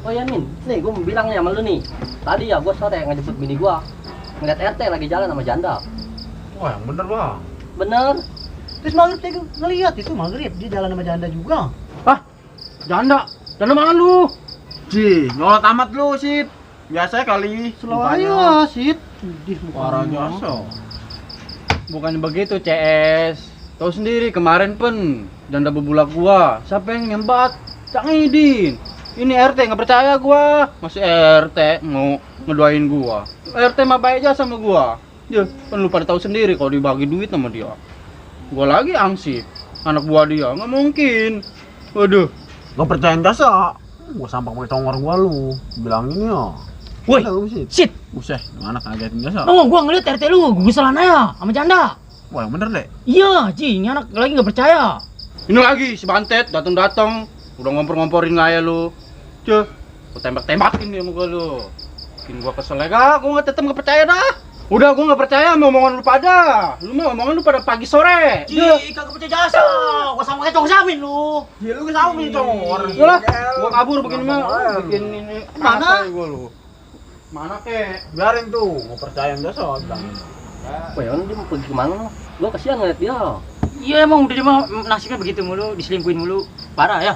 Oh ya Min, nih gue mau bilang nih sama lu nih. Tadi ya gue sore ngejemput bini gue, ngeliat RT lagi jalan sama janda. Wah, yang bener bang. Bener? Terus maghrib dia ngeliat itu maghrib dia jalan sama janda juga. Hah? Janda? Janda mana lu? Ji, nyolot amat lu, Sid. Biasa kali. Selalu aja, Sid. Parah jasa. Bukannya begitu, CS. Tahu sendiri kemarin pun janda bebulak gua. Siapa yang nyembat? Cak Ngidin. Ini RT nggak percaya gua. Masih RT mau ngedoain gua. RT mah baik aja sama gua. Ya, kan lu pada tahu sendiri kalau dibagi duit sama dia. Gua lagi angsip. Anak buah dia nggak mungkin. Waduh. Gak percaya jasa. Gua sampah pakai tongor gua lu. Bilangin ya. Woi, Sid. Buset, gimana kagetin jasa? Oh, gua ngeliat RT lu, gua salah naya sama janda. Wah, yang bener deh. Iya, Ci, ini anak lagi nggak percaya. Ini lagi si Bantet datang-datang, udah ngompor-ngomporin ngaya lu. Cuh, gua tembak-tembakin dia muka lu. Bikin gua kesel ya, gua tetep nggak percaya dah. Udah gua nggak percaya sama omongan lu pada. Lu mah omongan lu pada pagi sore. Ci, kagak percaya jasa. Gua sama kayak cowok samin lu. Ya lu kesal nih, congor. Udah, gua kabur begini mah. Bikin ini Mana? gua lu. Mana kek? Biarin tuh, mau percaya jasa bilang. Wah ya dia mau pergi kemana? Gue kasihan ngeliat dia. Iya emang udah dia mah nasibnya begitu mulu, diselingkuhin mulu. Parah ya.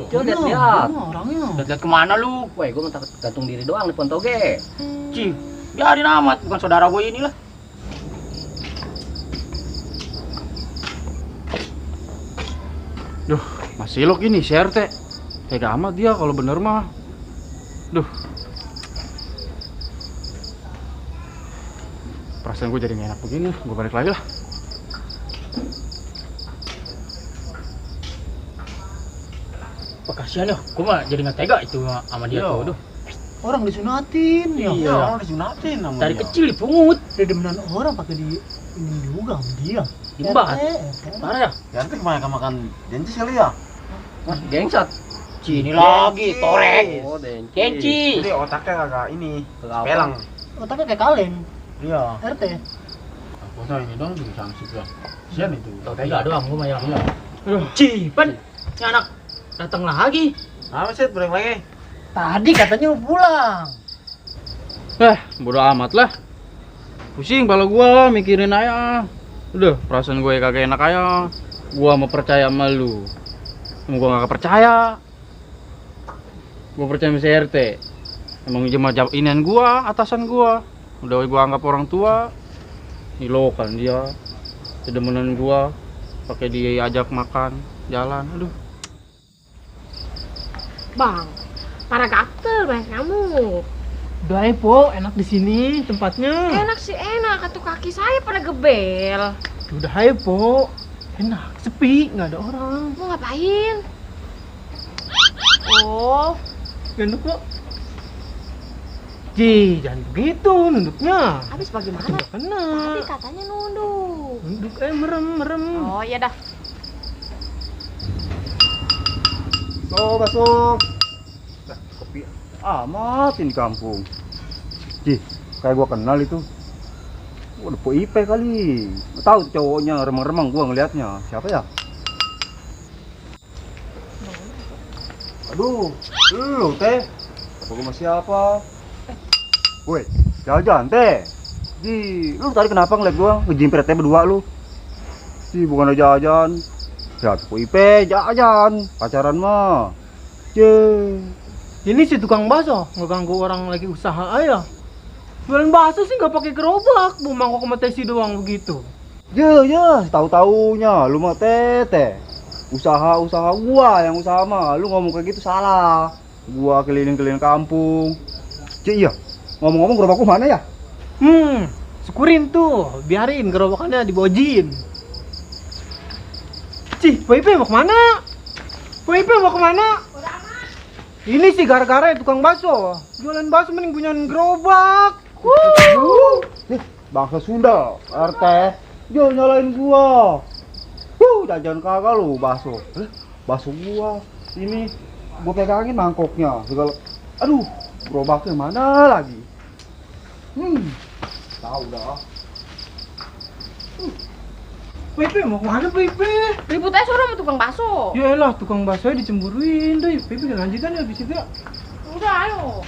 Coba lihat-lihat. Orangnya. Lihat kemana lu? Wah gue minta gantung diri doang di Pontoge. Ci, biarin amat, bukan saudara gue inilah. Duh, masih lo gini si RT. Tega amat dia kalau bener mah. Duh. Perasaan gue jadi gak enak begini, gue balik lagi lah. Kasihan ya, gue mah jadi nggak tega itu sama dia Iya. tuh. Aduh. Orang disunatin ya. Iya, orang disunatin sama Dari dia. kecil dipungut, Dedemenan orang pakai di ini juga sama dia. diembat. RT. Parah ya. Ya nanti kebanyakan makan dentis kali ya. Wah gengsat. Ci, ini lagi, torek. Oh denci. Kenci. Jadi otaknya kagak ini, Kagak apa. pelang. Otaknya kayak kaleng. Iya. RT. Aku tahu ini dong juga sanksi ya. Sian itu. Tau tega doang gue mah ya. Iya. Ci, Pan, ini anak datang lagi. Apa sih, balik lagi? Tadi katanya mau pulang. Bodo amat lah. Pusing kepala gua mikirin aja. Udah, perasaan gue kagak enak aja. Gua mau percaya sama lu. Emang gua gak percaya. Gua percaya sama si RT. Emang cuma inian gua, atasan gua. Udah gua anggap orang tua. Nilo kan dia. Kedemenan gua pakai diajak makan, jalan. Aduh. Bang, para gatel banyak nyamuk. Udah Po, enak di sini tempatnya. Enak sih enak, atau kaki saya pada gebel. Udah Po. Enak, sepi, nggak ada orang. Mau ngapain? Oh, Nunduk kok. Ci, jangan begitu nunduknya. habis bagaimana? Nggak kena. Tadi katanya nunduk. Nunduk merem. Oh iya dah. Masuk. Kopi amat ini kampung. Ji, kayak gua kenal itu. Udah po IP kali. Tahu cowoknya remang-remang gua ngelihatnya. Siapa ya? Aduh, lu teh. Apa gua masih apa? Woi, jalan teh. Ji, lu tadi kenapa ngeliat gua ngejimpret teh berdua lu? Ji, bukan jajan. Ya, po IP jajan, pacaran mah. Ye. Ini si tukang bakso ngeganggu orang lagi usaha aja. Jualan bakso sih nggak pakai gerobak, bu mangkok sama tesi doang begitu. Ya, tahu-taunya lu mah tete. Usaha gua yang usaha mah. Lu ngomong kayak gitu salah. Gua keliling-keliling kampung. Iya. Ngomong-ngomong gerobakku mana ya? Syukurin tuh, biarin gerobakannya dibojin. Cih, Pipi mau kemana? Pipi mau kemana? Ini sih gara-gara ya tukang bakso. Jualan bakso mending punya gerobak. Bangsa Sunda, RT. Jangan nyalain gua. Jajan kagak lu bakso. Bakso gua. Ini gua pegangin mangkoknya. Segala. Aduh, gerobaknya mana lagi? Tahu dah. Pipi mau kemana Pipi? Ribut aja suruh sama tukang bakso. Yaelah, tukang bakso dicemburuin deh. Pipi lanjutan ya habis itu ya. Udah ayo.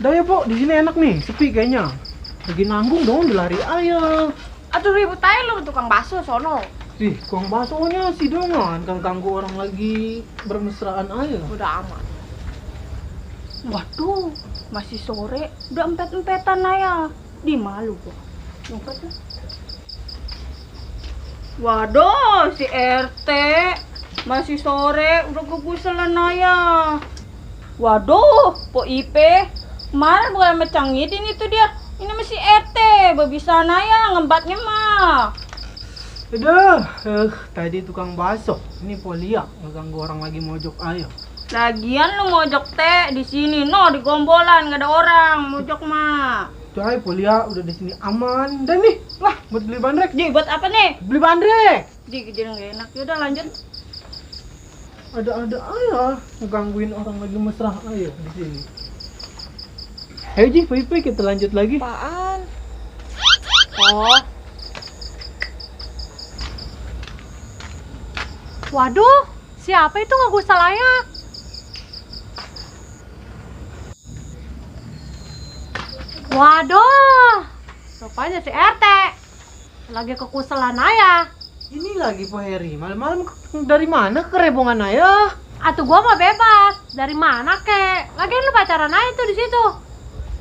Udah ya, Pok. Di sini enak nih, sepi kayaknya. Lagi nanggung dong, dilari aja. Aduh ribut aja lu sama tukang bakso sono. Ih, tukang baksonya sih dongan, kan ganggu orang lagi bermesraan aja. Udah aman. Waduh, masih sore, udah empet-empetan ya. Di malu gua. Nyopet ya. Waduh, si RT masih sore, udah keguselan ya. Waduh, Po Ipe, kemarin bukan mecangitin itu dia. Ini masih RT, bisa ya ngembatnya mah. Udah, tadi tukang bakso, ini Polia ngeganggu orang lagi mojok ayo. Lagian lu mojok teh di sini, no di gombolan nggak ada orang mojok mah. Udah, Polia udah di sini aman. Dan nih, lah buat beli bandrek. Ji, buat apa nih? Beli bandrek. Ji, jadi nggak enak. Yaudah lanjut. Ada aja ngegangguin orang lagi mesra ayo di sini. Ayo Ji, Pipi kita lanjut lagi. Apaan? Oh. Waduh, siapa itu nggak usah layak? Waduh, rupanya si RT lagi kekuselan ayah. Ini lagi Po Heri, malam-malam dari mana kerebongan ayah? Atuh gua mah bebas. Dari mana kek? Lagian lu pacaran aja tuh di situ.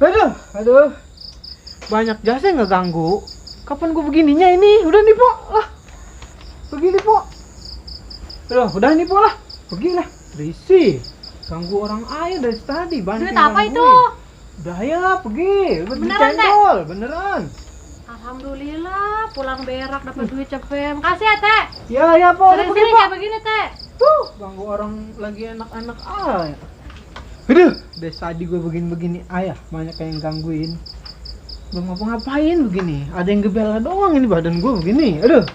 Aduh. Banyak jasa yang ngeganggu. Kapan gua begininya ini? Udah nih, Po. Lah. Begini, Po. Udah nih, Po lah. Pergi lah. Risi. Ganggu orang aja dari tadi. Banyak Duit yang apa gangguin. itu? Udah ya, pergi. Udah beli Beneran, Teh? cendol, beneran. Alhamdulillah, pulang berak dapat duit cepet. Makasih ya, Teh. Ya, Po. Udah pergi, Sering-sering Po. kayak begini, Teh. Ganggu orang lagi enak-enak aja. Aduh, dari tadi gue begini-begini ayah, banyak yang gangguin. Belum ngapa-ngapain begini. Ada yang gebela doang ini badan gue begini. Aduh.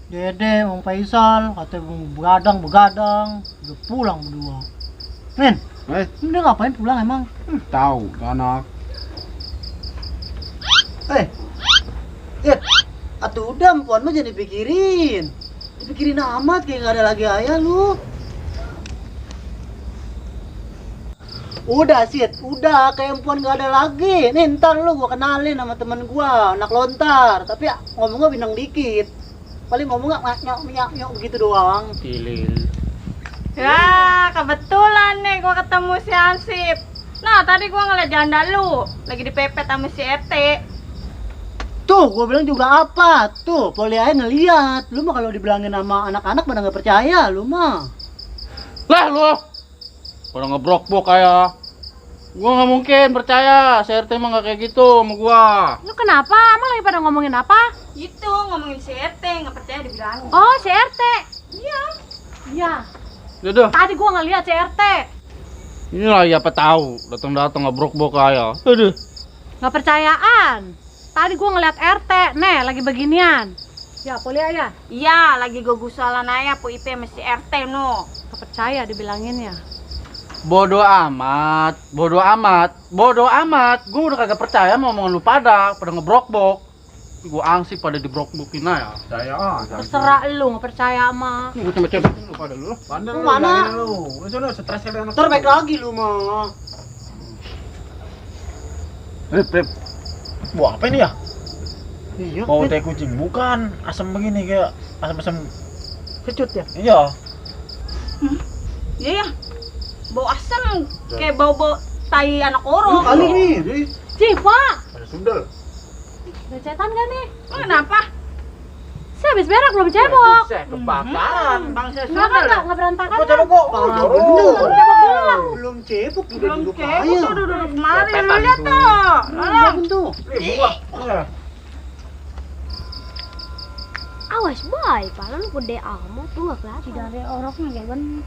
Dede, Mang Faisal, katanya mau begadang, udah pulang berdua. Men, dia ngapain pulang emang? Tahu, anak. Atuh udah, puan mah jangan dipikirin. Dipikirin amat kayak gak ada lagi ayah lu. Udah Sid, udah kayak empuan gak ada lagi. Nih ntar lu gua kenalin sama temen gua, anak lontar. Tapi ngomongnya bintang dikit. Paling ngomongnya nyok begitu doang. Pilih. Ya, kebetulan nih gua ketemu si Ansip. Nah, tadi gua ngeliat janda lu lagi dipepet sama si RT. Tuh, gua bilang juga apa? Tuh, Polia ngeliat. Lu mah kalau dibilangin sama anak-anak pada nggak percaya, lu mah. Lah lu. Pada ngebrok-brok kayak. Gua nggak mungkin percaya. CRT mah nggak kayak gitu sama gua. Lu kenapa? Emang lagi pada ngomongin apa? Gitu, ngomongin si RT, nggak percaya dibilangin. Oh, si RT. Iya. Iya. Udah. Tadi gua ngeliat si RT. Ini lagi apa tahu. Datang-datang ngebrok-brok kayak. Aduh. Nggak percayaan. Tadi gua ngeliat RT. Nih, lagi beginian. Ya, Polia ya. Iya, lagi gua gusalan aja Po Ipe sama si RT no. Nggak percaya dibilanginnya. Bodoh amat. Gua udah kagak percaya mau ngomong lu pada ngebrok-brok. Gua angsip pada dibrok-brokin aja. Terserah lu nggak percaya mah. Gua cuma cepetin lu pada lu. Bandel Lu mana? lu. Lu sana stres ya anak. Ntar baik lagi lu mah. Rip. Buah apa ini ya? Iya. Bau teh kucing, bukan asam begini kayak asam-asam. Kecut ya. Iya. Iya ya. Bau asam kayak bau-bau tai anak orang. Kali nih, jadi Cipa, ada sundel. ada cetan gak nih? Lu kenapa? Saya habis berak belum cebok. Kebakaran. Bangsa Enggak kan nggak berantakan kan? Cebok kok. Parah Oh, bener. Cebok dulu lah. Belum cebok udah Belum duduk cebok aja. tuh duduk kemarin. Lu lihat tuh. Belum tuh. Buah. Hai, padahal lu gede amat tuh nggak kelihatan. Tidak ada orangnya kayak bener.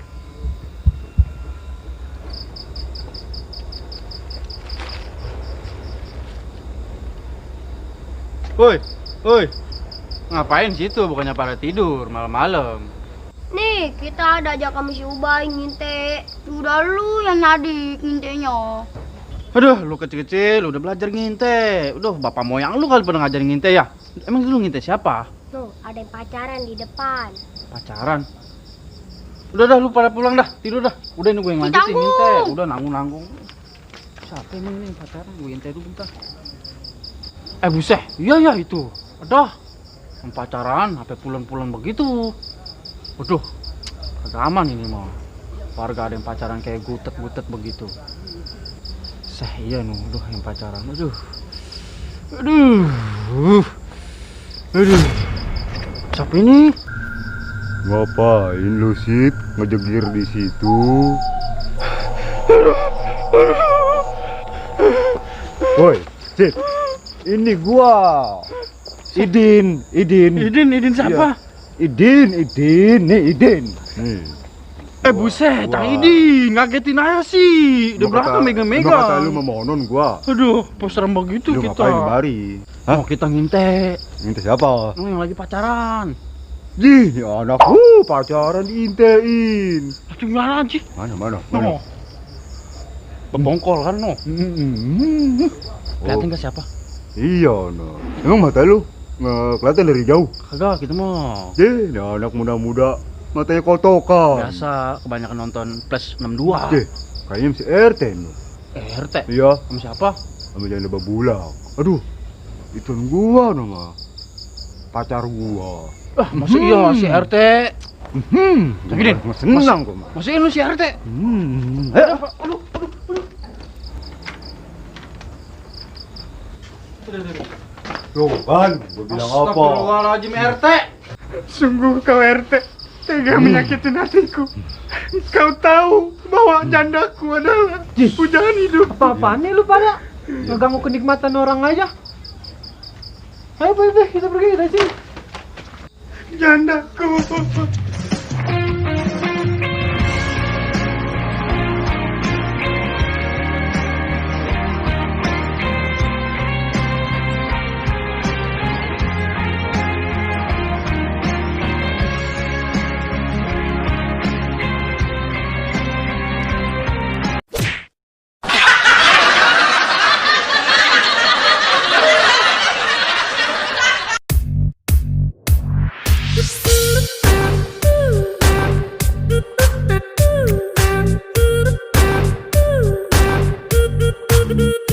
Woi, ngapain situ? Bukannya pada tidur malam-malam. Nih, kita ada ajak kamu si Ubay nginte. Udah lu yang nyadik ngintenya. Aduh, lu kecil-kecil udah belajar nginte. Udah, bapak moyang lu kali pernah ngajarin nginte ya? Emang lu nginte siapa? Tuh, ada yang pacaran di depan. Pacaran. Udah dah, lu pada pulang dah, tidur dah. Udah ini gue yang lanjutin Ditanggung. nginte. Udah nanggung-nanggung. Siapa emang ini yang pacaran? Gue nginte dulu bentar. Buset, iya itu. Aduh, yang pacaran sampai pulang-pulang begitu. Waduh, agak aman ini mah. Warga ada yang pacaran kayak gutet-gutet begitu. Iya aduh yang pacaran. Aduh. Siapa ini? Ngapain lu Sid ngejegir di situ? Woi, Sid. Ini gua. Idin Siapa? Idin, nih Idin. Nih. Buset, Cang Idin, ngagetin aja sih. Udah berapa Emang megang-megang? kata lu memonon gua. Aduh, serem begitu Lu kita. ngapain kemari? Mau kita nginte. Minta siapa? Yang lagi pacaran. Jih, anak pacaran diintein. Gimana sih? Mana? No. Bebongkol kan no. Kelihatan Oh, gak siapa? iya, no. Emang mata lu nggak kelihatan dari jauh? Kagak, kita mah Jih, nah anak muda-muda matanya kotokan. biasa kebanyakan nonton plus 62. Jih, kayaknya si RT no. RT. Iya, Sama siapa? sama jangan lebah bulak. Aduh, itu gua nama pacar gua. Masih iya si RT. Gini, senang gua mah. Masih lu si RT. Ayo. Tuh kan, gua bilang apa? Astagfirullahaladzim RT. Sungguh kau RT tega menyakitin hatiku. Kau tahu bahwa jandaku adalah pujangan hidup. Apa-apaan nih lu pada? Ngeganggu kenikmatan orang aja. Ayo kita pergi dari sini. Jandaku. Thank you.